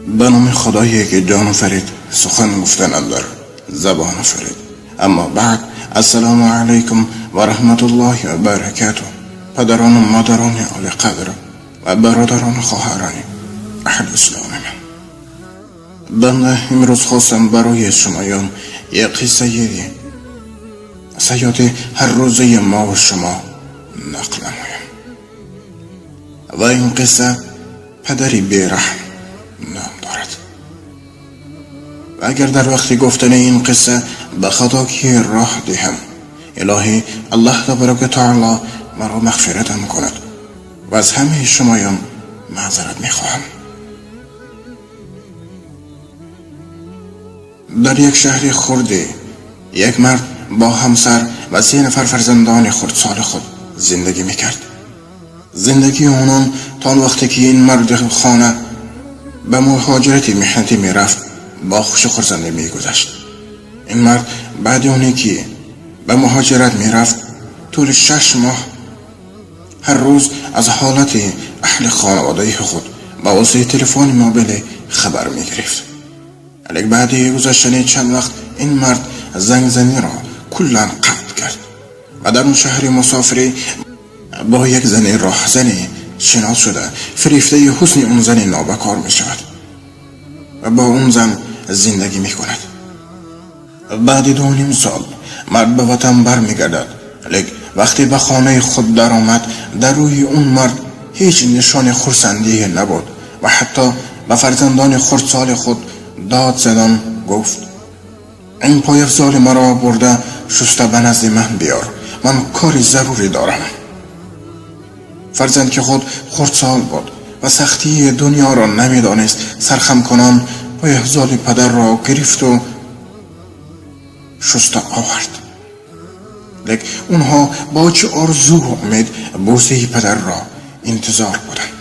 Ба номи Худое ки ҷон офарид, сухан гуфтан андар забон офарид. Аммо баъд, ассалому алайкум ва раҳматуллоҳи ва баракатуҳ. Падарон ва модарони олиқадр ва бародарон ва хоҳарони аҳли исломи ман, банда имрӯз хостам барои шумоён як қиссаи саёди ҳаррӯзаи мо ва шумо нақл намоям ва ин қисса падари бераҳм ном дорад. Ва агар дар вақти гуфтани ин қисса ба хатои роҳ диҳам, илоҳӣ Аллоҳ табарака ва таъоло маро мағфиратам кунад ва аз ҳамаи шумоён маъзарат мехоҳам. Дар як шаҳри хурде як мард бо ҳамсар ва се нафар фарзандони хурдсоли худ зиндагӣ мекард. Зиндагии онон то он вақте ки ин марди хона ба муҳоҷирати меҳнатӣ мерафт, бо хушу хурсандӣ мегузашт. Ин мард баъди оне ки ба муҳоҷират мерафт, тӯли 6 моҳ ҳар рӯз аз ҳолати аҳли хонаводаи худ ба воситаи телефони мобилӣ хабар мегирифт. Лекин баъди гузаштани чанд вақт ин мард зангзаниро куллан қатъ кард ва дар он шаҳри мусофирӣ бо як зани роҳзане шинос шуда, фирифтаи ҳусни он зани нобакор мешавад ва бо он зан зиндагӣ мекунад. Баъди 2.5 сол мард ба ватан бармегардад, лекин вақте ба хонаи худ даромад, дар рӯи он мард ҳеҷ нишони хурсандие набуд ва ҳатто ба фарзандони хурдсоли худ дод задан гуфт: ин пойафзоли маро бурда шуста ба назди ман биёр, ман кори зарурӣ дорам. Фарзанд ки худ хурдсол буд ва сахтии дунёро намедонист, сархамкунон пойафзоли падарро гирифту шуста овард. Лекин онҳо бо чӣ орзуву умед бӯсаи падарро интизор буданд.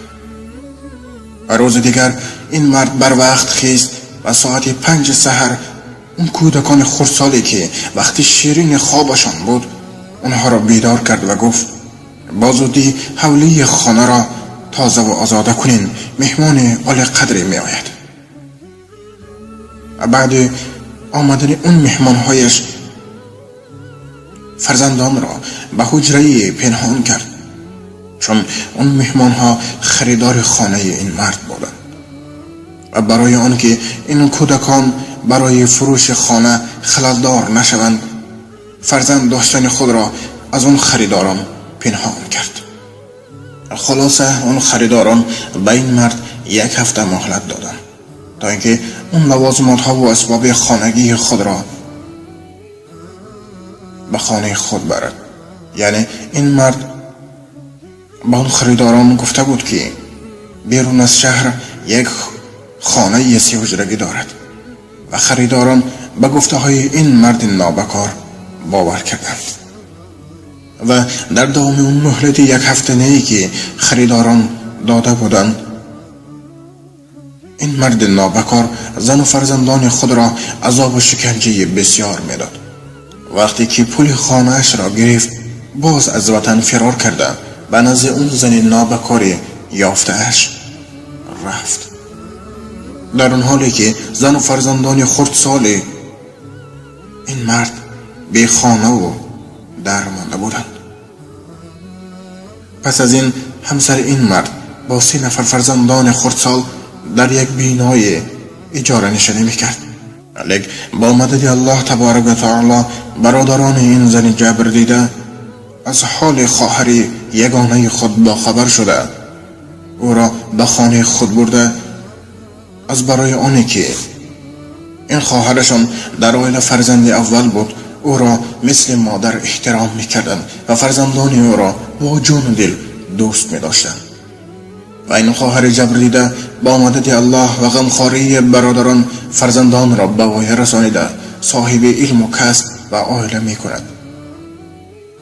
Ва рӯзи дигар ин мард барвақт хист ва соати 5 саҳар он кӯдакони хурдсоле ки вақти ширини хобашон буд, онҳоро бедор кард ва гуфт: бо зудӣ ҳавлии хонаро тоза ва озода кунин, меҳмони олиқадре меояд. Ва баъди омадани он меҳмонҳояш фарзандонро ба ҳуҷрае пинҳон кард, чун он меҳмонҳо харидори хонаи ин мард буданд ва барои он ки ин кӯдакон барои фурӯши хона халалдор нашаванд, фарзанд доштани худро аз он харидорон пинҳон кард. Хулоса, он харидорон ба ин мард 1 ҳафта муҳлат доданд то инки он лавозимотҳо ва асбоби хонагии худро ба хонаи худ барад. Яъне ин мард ба он харидорон гуфта буд ки берун аз шаҳр як хонаи 3 ҳуҷрагӣ дорад ва харидорон ба гуфтаҳои ин марди нобакор бовар карданд ва дар давоми он муҳлати 1 ҳафтанае ки харидорон дода буданд, ин марди нобакор зану фарзандони худро азобу шиканҷаи бисёр медод. Вақте ки пули хонаашро гирифт, боз аз ватан фирор карда ба назди он зани нобакори ёфтааш рафт. Дар он ҳоле ки зану фарзандони хурдсоли ин мард бехонаву дар монда буданд. Пас аз ин ҳамсари ин мард бо 3 нафар фарзандони хурдсол дар як бинои иҷоранишинӣ мекард. Лекин бо мадади Аллоҳ табарак ва таъоло бародарони ин зани ҷабр дида аз ҳоли хоҳари ягонаи худ бохабар шуда, ӯро ба хонаи худ бурда, аз барои оне ки ин хоҳарашон дар оила фарзанди аввал буд, ӯро мисли модар эҳтиром мекарданд ва фарзандони ӯро бо ҷону дил дӯст медоштанд. Ва ин хоҳари ҷабрдида бо мадади Аллоҳ ва ғамхории бародарон фарзандонро ба воя расонида соҳиби илму касб ва оила мекунад.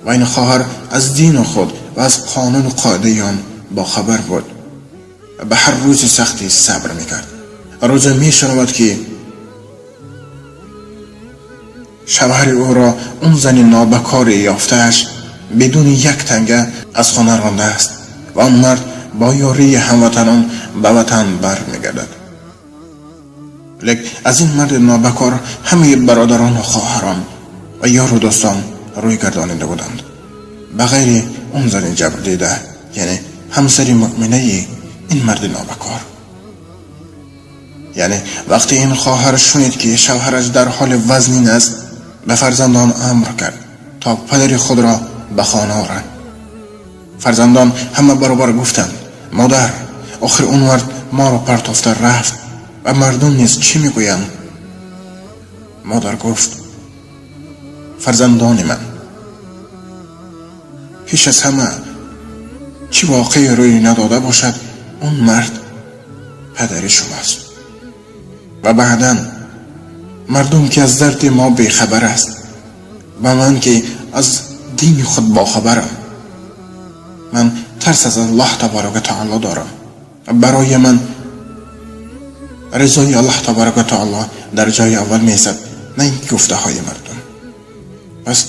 Ва ин хоҳар аз дину худ ва аз қонуну қоидаи он бохабар буд ва ба ҳар рӯзи сахтӣ сабр мекард. Рӯзе мешунавад ки шавҳари ӯро он зани нобакори ёфтааш бидуни як танга аз хона рондааст ва он мард бо ёрии ҳамватанон به وطن بر میگردد. لیک از این مرد نابکار همه برادران و خواهران و یار و دوستان روی گردانیده بودند، به غیر اون زن جبر دیده، یعنی همسر مؤمنه این مرد نابکار. یعنی وقتی این خواهر شنید که شوهرش در حال وزنین است، به فرزندان امر کرد تا پدر خود را به خانه آورند. فرزندان همه برابر گفتند مادر، آخر اون مرد ما را پرتافته رفت و مردم نیز چی میگویند؟ مادر گفت فرزندان من، پیش از همه چی واقعی روی نداده باشد، اون مرد پدر شماست و بعداً مردم که از درد ما بیخبر است و من که از دین خود باخبرم، من ترس از الله تبارک و تعالی دارم. برای من رضای الله تبارک و تعالی در جای اول می‌ایستد، نه این گفته های مردم. پس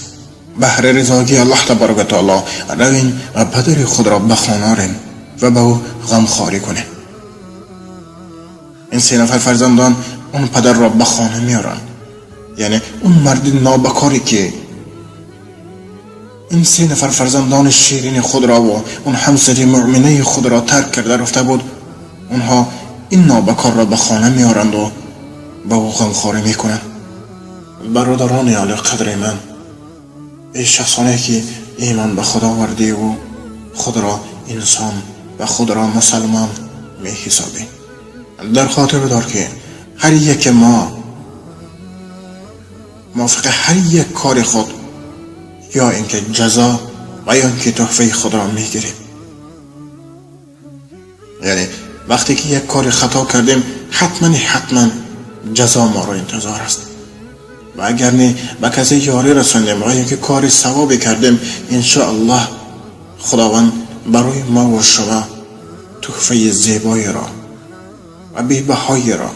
بهر رضای الله تبارک و تعالی روین و پدر خود را بخانه آرین و به او غمخواری کنین. این 3 نفر فرزندان اون پدر را به خانه میارن، یعنی اون مرد نابکاری که این 3 نفر فرزندان شیرین خود را و اون همسر مؤمنه خود را ترک کرده رفته بود، اونها این نابکار را به خانه میارند و به او غمخواری میکنند. برادران عالی قدر من، ای شخصانی که ایمان به خدا آورده و خود را انسان و خود را مسلمان می حسابی، در خاطر دار که هر یک ما موافق هر یک کار خود یا اینکه جزا و یا اینکه تحفه خود را میگیریم. یعنی وقتی که یک کار خطا کردیم حتما جزا ما را انتظار است، و اگر نه به کسی یاری رساندیم و اینکه کار ثوابی کردیم، انشاءالله خداوند برای ما و شما تحفه زیبایی را و بی‌بهایی را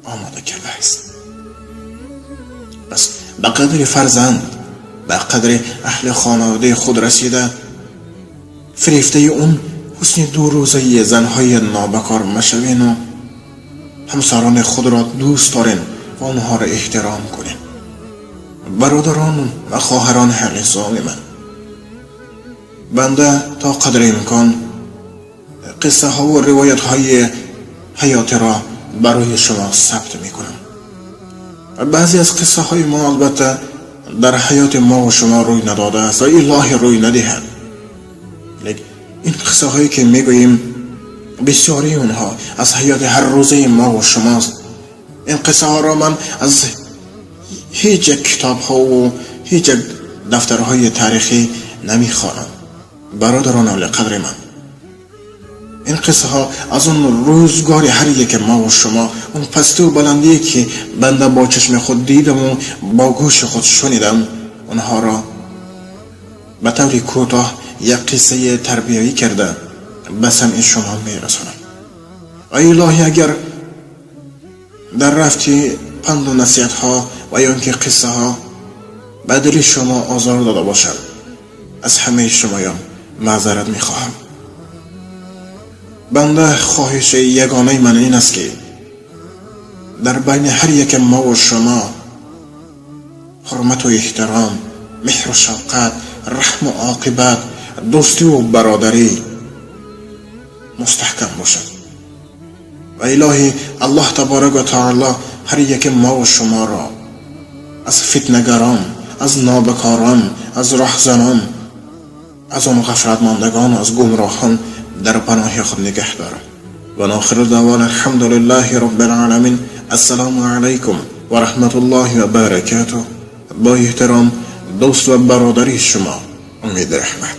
آماده کرده است. پس به قدر فرزند، به قدر اهل خانواده خود رسیده، فریفته اون حسن 2 روزه زنهای نابکار مشوین و همسران خود را دوست دارین و آنها را احترام کنین. برادران و خواهران حقیقی من، بنده تا قدر امکان قصه ها و روایت های حیات را برای شما ثبت می کنم. بعضی از قصه های ما البته در حیات ما و شما روی نداده است و الهی روی ندهد، لیکن این قصه هایی که می گوییم بسیاری اونها از حیات هر روزه ما و شماست. این قصه ها را من از هیچ یک کتاب ها و هیچ یک دفترهای تاریخی نمی خوانم. برادران عالی قدر من، این قصه ها از اون روزگار هر یک ما و شما، اون پستی و بلندی که بنده با چشم خود دیدم و با گوش خود شنیدم، اونها را به طور کوتاه یک قصه تربیوی کرده به سمع شما میرسانم. ای الهی اگر در رفتی پند و نصیحت ها و یا اینکه قصه ها به دل شما آزار داده باشد، از همه شمایان معذرت میخواهم. بنده خواهش یگانه من این است که در بین هر یک ما و شما حرمت و احترام، مهر و شفقت، رحم و عاقبت، دوستی و برادری مستحکم باشد. و الهی الله تبارک و تعالی هر یک ما و شما را از فتنه‌گران، از نابکاران، از راهزنان، از آن غفلت ماندگان، از گمراهان در پناه خود نگه دارد. و آخر دعوانا الحمد لله رب العالمین. السلام علیکم و رحمت الله و برکاته. با احترام دوست و برادری شما امید رحمت.